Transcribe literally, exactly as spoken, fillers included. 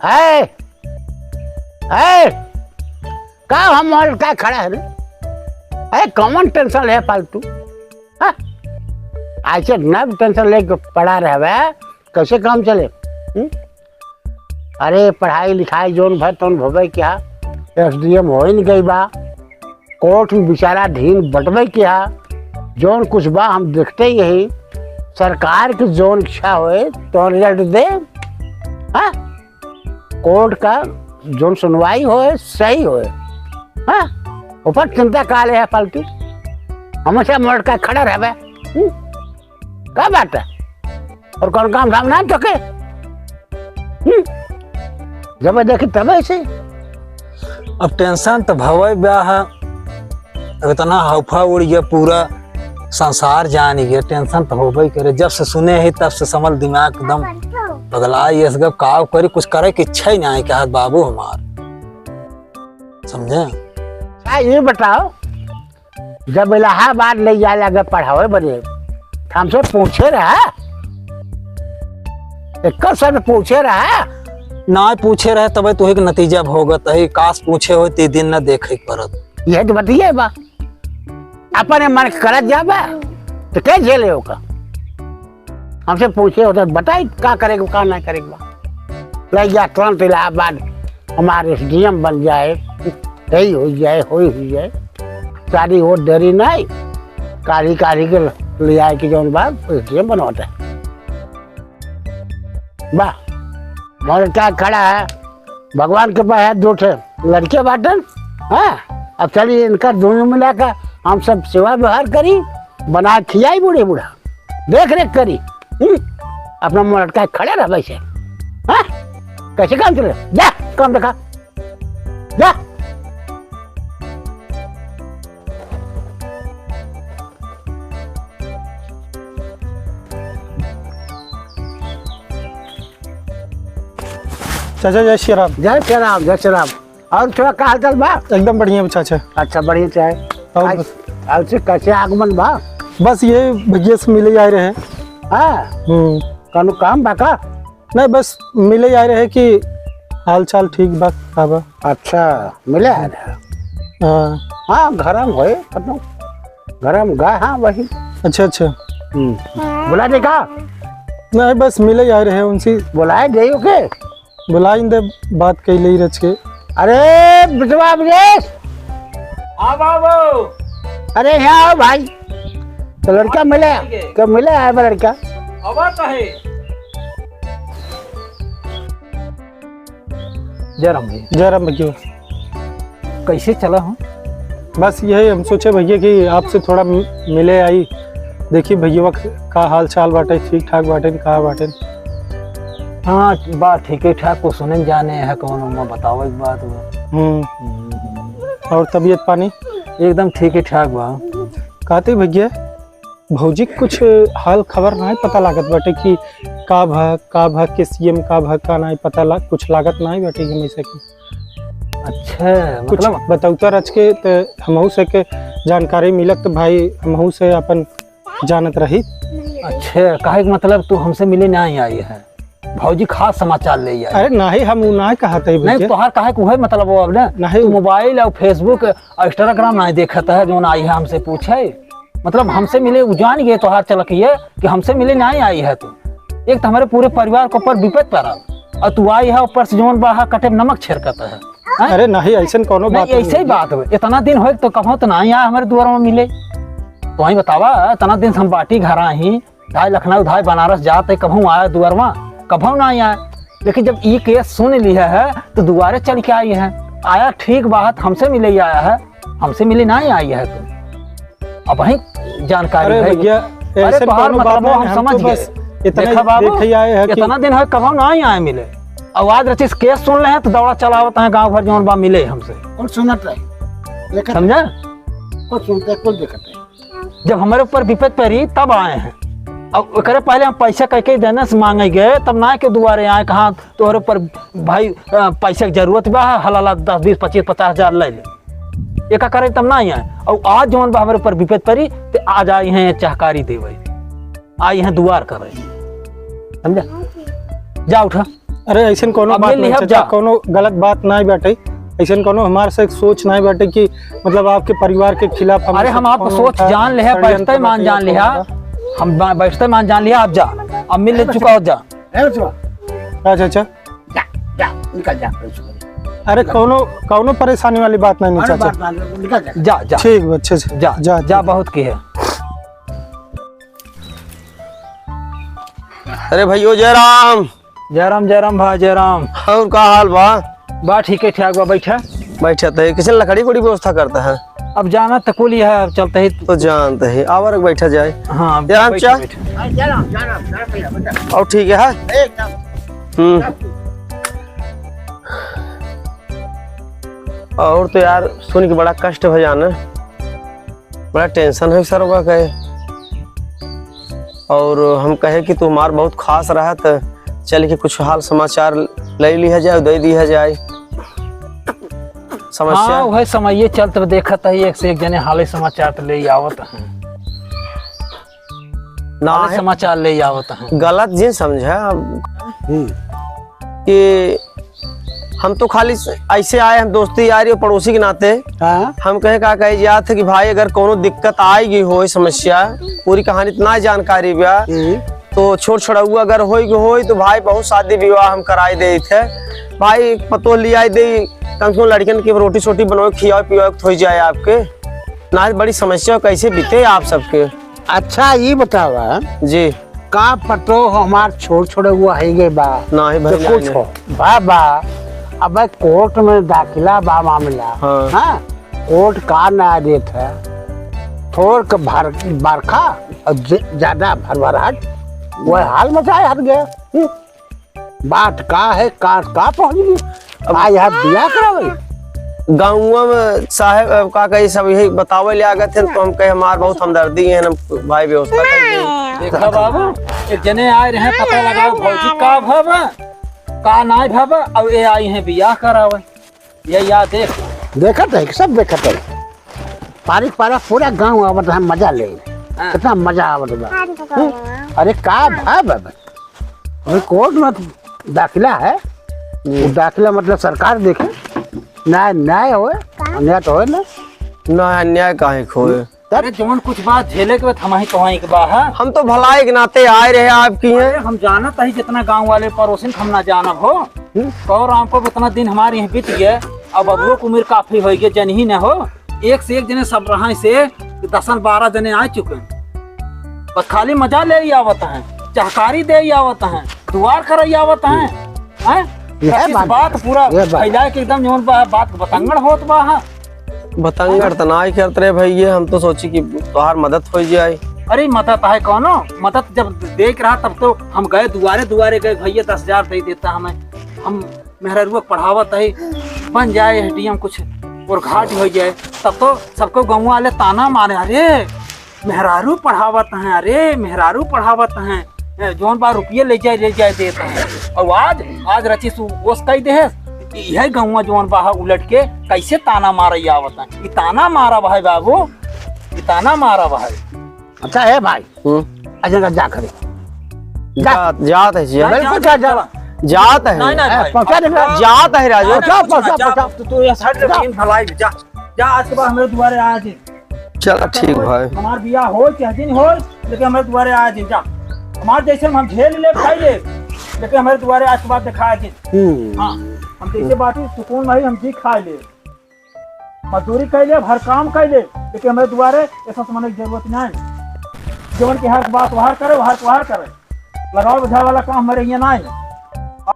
है, है, का हम मोड़ का खड़ा है रे? अरे कौन टेंशन है फालतू? हाँ? ऐसे ना टेंशन लेके पड़ा रहवे, कैसे काम चले? हम्म? अरे पढ़ाई लिखाई जौन भर तौन भवे क्या, एसडीएम होइन गई बा, कोर्ट में विचाराधीन बटवे क्या, जौन कुछ बा हम देखते ही यही, सरकार की जौन इच्छा होए तौन रिजल्ट दे। हाँ? कोर्ट का जौन सुनवाई होए सही होए। हाँ? ऊपर चिंता का ले है फालतू, हमेशा मोड़ का खड़ा रहवे। हम्म? का बात है? और कौन काम धाम ना तोके? हम्म? जब देखी तब ऐसे। अब टेंशन तो भवे बा है, अब इतना हौफा उड़ गया, पूरा संसार जान गया, टेंशन तो होबे करे। जब से सुने ही तब से समझ दिमाग एकदम पगला ये सब का करी, कुछ करे की इच्छा ही नहीं कहत बाबू हमार, समझे? अच्छा ये बताओ, जब इलाहाबाद ले जाए लगे पढ़ावे बदे, तो हमसे पूछे रहा, एक शब्द पूछे रहा? ना पूछे रहे, तबे तो एक नतीजा भोगत है। काश पूछे हो, ती दिन न देखे के पड़त। यह तो बतिये बा, अपने मन करत जाबा, तो के झेले ओका? हमसे पूछे होते, बताई का करे के, का ना करे के बा। ले जा तुरंत इलाहाबाद, हमारे एसडीएम बन जाए, यही हो जाए, होई हो जाए। शादी हो देरी नहीं, काढ़ी काढ़ी के ले आए कि जौन बा, एसडीएम बनवाते। बा, मोर का खड़ा है, भगवान के पास है दो ठे लड़के बाटन। हाँ, अब चलिए इनका दोनों मिला के हम सब सेवा व्यवहार करी, बना खियाई बूढ़े बूढ़ा, देख रेख करी। हम्म? अपना मुंह लटकाए खड़े रह वैसे। हाँ? कैसे काम चले? जा, काम देखा। जा। चाचा, जय श्री राम। जय श्री राम, जय श्री राम। और थोड़ा का हालचाल बा? एकदम बढ़िया बा, चाचा। अच्छा, बढ़िया चाहे। और आज, बस। आज से कैसे आगमन बा? बस ये भैया से मिले आए रहे। हाँ। हम्म। कौनो काम बा का? नहीं, बस मिले आए रहे कि हाल चाल ठीक बा, का बा। अच्छा, मिले आए रहे। हाँ। हाँ, घर में होए, मतलब, घर में गए, हाँ, वही। अच्छा, अच्छा। हम्म। बुला दे का? नहीं, बस मिले आए रहे उनसे। बुलाए दे ओके? बुलाई दे, बात कैले ही रच के। अरे, बिटवा ब्रजेश। हाँ बाबू। अरे, यहाँ आओ भाई। तो लड़का मिले, ठीक है। तो मिले आए बा लड़का। आवा तो है। जय राम भैया। जय राम भैया। कैसे चला हूँ? बस यही हम सोचे भैया कि आपसे थोड़ा मि-, मिले आई, देखी भैया का हाल चाल बाटे, ठीक ठाक बाटे, का बाटे। हाँ, बा ठीक ही ठाक, को सुने जाने है, कौन उम्मा बतावे के बात बा। हम्म। हम्म। और तबीयत पानी? एकदम ठीक ही ठाक बा। कहते भैया, भौजी के कुछ हाल खबर नाहीं पता लागत बाटे कि का भा, का भा, के सीएम का भा, का नाहीं पता ला-, कुछ लागत नाहीं बाटे कि हमेशा की। अच्छा, कुछ मतलब बतौता रच के त हमहू से के जानकारी मिलत त भाई हमहू से अपन जानत रही। अच्छा, काहे के मतलब तू हमसे मिले नाहीं आई है? भौजी खास समाचार ले आई। अरे नाहीं, हम उ नाहीं कहत है नहीं, भैया। तोहार काहे के उहे मतलब हो अब ना। नहीं। तू मोबाइल और Facebook और Instagram नाहीं देखत है, जौन आई है हमसे पूछे। मतलब हमसे मिले, उ जान गए तोहार चलक ये कि हमसे मिले नाहीं आई है तू। एक तो हमारे पूरे परिवार के ऊपर विपद पड़ा और तू आई है ऊपर से जौन बा है कटे नमक छिड़कत है। हैं? अरे नाहीं, ऐसन कौनो नहीं, बात ऐसे ही नहीं। बात हो। इतना दिन होए तो कभो तो नाहीं आया हमारे दुआर में मिले। तो वहीं बतावा, इतना दिन से हम बाटी घर आई, धाई लखनऊ, धाई बनारस जात है, कभो आया दुआरवा, कभो ना आया। लेकिन जब ई केस सुन लिया है, तो दुआरे चल के आई है। आया ठीक बात, हमसे मिले ही आया है, हमसे मिले ना ही आई है तो। अब वहीं जानकारी अरे है। भैया, अरे ऐसे तोहार कौनो बात मतलब नहीं, हम हम समझ तो गए। बस इतना देखा ही बाबू, देखे ही आए हैं कि इतना दिन है, कभो ना ही आए मिले। आवाज रचिस केस सुन ले हैं, तो दौड़ा चला आवत है गाँव भर जौन बा मिले हमसे। कुल सुनत रहे, देखत समझा? कुल सुनते, कुल देखत रहे। जब हमारे ऊपर विपद पड़ी, तब आए हैं। अब ओकरे पहले हम पैसा कह के देने से मांगे गए, तब ना के दुआरे आए, कहाँ तोहरे ऊपर भाई, अ, पैसे की जरूरत बा, हलाला दस, बीस, पच्चीस, पचास हजार ले ले। एका करे तब ना आए। और आज जौन बा हमारे ऊपर विपद पड़ी, ते आज आई हैं चहकारी देवे, आई हैं दुआर करे। समझा? जा उठा। अरे, ऐसन कोनो अब बात मिल नहीं लिहा चाचा, जा। कोनो गलत बात नहीं बाटे। ऐसन कोनो हमार से सोच नहीं बाटे कि मतलब आपके परिवार के खिलाफ हम अरे, ऐसे हम आपको कोनो सोच ऐसा जान लिहा, षड्यंत्र बैठते मान रचिया जान लिहा। होगा। हम बा-, बैठते मान जान लिहा, आप जा। अब मिल चुका हो, जा। ए बचवा। अच्छा, अच्छा। जा, जा, निकल जा, कोई सुन नहीं। अरे, कौनो, कौनो परेशानी वाली बात नहीं, नहीं, कौनो चाचा। बात नहीं, निकल जा। जा, जा। ठीक बा, अच्छे से। जा, जा, जा, ठीक। बहुत की है। अरे भइयो, जयराम। जयराम, जयराम भाई, जयराम। और का हाल बा? बा, ठीक है, ठाक बा, बैठा। बैठा तो है, किसी लकड़ी कोड़ी व्यवस्था करता है? अब जाना तो कुल यह चलते ही। तो जानते ही, आवर बैठा जाए। हाँ, जयराम बैठा, चा? बैठा। हाँ, जयराम, जयराम, जयराम भैया, बैठा। और ठीक है, हाँ? एकदम। हम्म। और तो यार, सुन के बड़ा कष्ट हो जाना, बड़ा tension है सरवा का। और हम कहे कि तू हमार बहुत खास रहा, त चल के कुछ हाल समाचार ले लिया जाए, दे दिया जाए। समस्या? हाँ, वह समये चलत बा, देखत है, एक से एक जने हाल समाचार त ले आवत हैं। ना हाल है। समाचार ले आवत हैं। गलत जिन समझा अब हम्म। कि हम तो खाली ऐसे आए, हम दोस्ती यारी और पड़ोसी के नाते हाँ। हम कहे का कहे जात है कि भाई, अगर कोनो दिक्कत आएगी, होई समस्या, पूरी कहानी इतना जानकारी बा, हम्म। तो छोट छोड़ौआ अगर होई के होई तो भाई, बहुत शादी विवाह हम कराई देइत है। भाई, पतोह लियाई दे, कम से कम लड़कन के रोटी सोटी बनवाए, खियावे पियावे के होई जाए आपके। ना बड़ी समस्या, कैसे बीते आप सबके? अच्छा, ई बतावा जी। का पतोह हमार छोट छोड़ौआ है गे बा? नाही भाई, तो नाही, कुछ नाही। हो बा, बा। अब कोर्ट में दाखिला बा मामला। हाँ। हाँ? कोर्ट का न्याय देत है? थोड़ के भर, बरखा और ज-, ज्यादा भरभराट, वह हाल मचाए हट गया। हम्म। बात का है, का, का पहुंच गई? अब आ, यहाँ बियाह करावे? गाँव में साहेब, अब का कही, सब यही बतावे ले आगत हैं, तो हम कहे, "हमार बहुत हमदर्दी है ना, भाई, व्यवस्था कर दे।" देखा बाबू, एक जने आए रहे, पता लगाओ भौजी का भवा, का नाय भवा, अब ये आई हैं बियाह करावे। ये याद देख। देखत है, सब देखत है। पारिक पारा पूरा गाँव आवत है, मजा ले। हाँ। कितना मजा आवत बा। हम्म? अरे का भा बा? अरे कोर्ट में दाखिला है, जी। वो दाखिला मतलब सरकार देखे, न्याय, न्याय होए, अन्याय तो होए ना। ना, अन्याय काहे खोए? तब? अरे जौन कुछ बात झेले के बाद हम ही तो वहीं के बा, हाँ? हम तो भलाई के नाते आए रहे आपकी हैं। अरे हम जानत ही जितना गाँव वाले पड़ोसिन हम ना जानब हो। हम्म। और आपको इतना दिन हमारे यहाँ बीत गया, अब बबुओ की उम्र काफी हो गई, जनही न हो। एक से एक जने सब रहा से दसन बारह जने आ चुके हैं। बस खाली मजा ले ही आवत हैं, चहकारी दे ही आवत हैं, दुआर कर ही आवत हैं। हैं? यह कसिस बात, बात पूरा यह बात। फैलाए के एकदम जौन बा, बात बतंगड़ होत बा, हाँ। बतंगड़ त नाई करत रहे भैया, हम तो सोची कि तोहार मदद हो जाए। अरे मदद है कौनो, मदद जब देख रहा तब तो हम गए दुआरे दुआरे गए, भैया दस हजार दे देता हमें, हम मेहरारुआ के पढ़ावत है, बन जाए एसडीएम कुछ और घाट हो जाए, तब तो सबको गाँव वाले ताना मारे, "अरे मेहरारू पढ़ावत हैं, अरे मेहरारू पढ़ावत हैं, ए, जौन बा रुपये ले जाए, ले जाए देत हैं।" और आज, आज रचिस ओस कई देहे, यह गाँव जौन बा उलट के कैसे ताना मारे आवत हैं। ई ताना मारा भाई बाबू, ई ताना मारा भाई। अच्छा है भाई। हम्म। अच्छा, जा करे। जा। जा, जात है जी। बिल्कुल जा, जा। जात है। नहीं, नहीं ए, भाई। पहुंचा दे, जा। जात है राजू। नहीं, नहीं, पहुंचा, कुछ पहुंचा, ना, जा, पहुंचा। तू, तू ये साइड ले, जा। लेकिन भलाई, जा। जा, आज के बाद हमारे दुआरे आ जी। चला, ठीक भाई। हमार बियाह हो, चाहे दिन हो, लेकिन हमारे दुआरे आ जी, जा। हमार जैसे हम झेल ले, खाई ले, लेकिन हमारे दुआरे आज के बाद दिखा जी। हम्म। हाँ, हम जैसे बाटी सुकून भाई, हम जी खा ले। मजदूरी कर ले, हर काम कर ले, लेकिन हमारे दुआरे ऐसा सामान की जरूरत नहीं। जीवन के हर बात बाहर करे, बाहर बाहर करे, लगाओ बुझाए वाला काम हमारे यहाँ नहीं।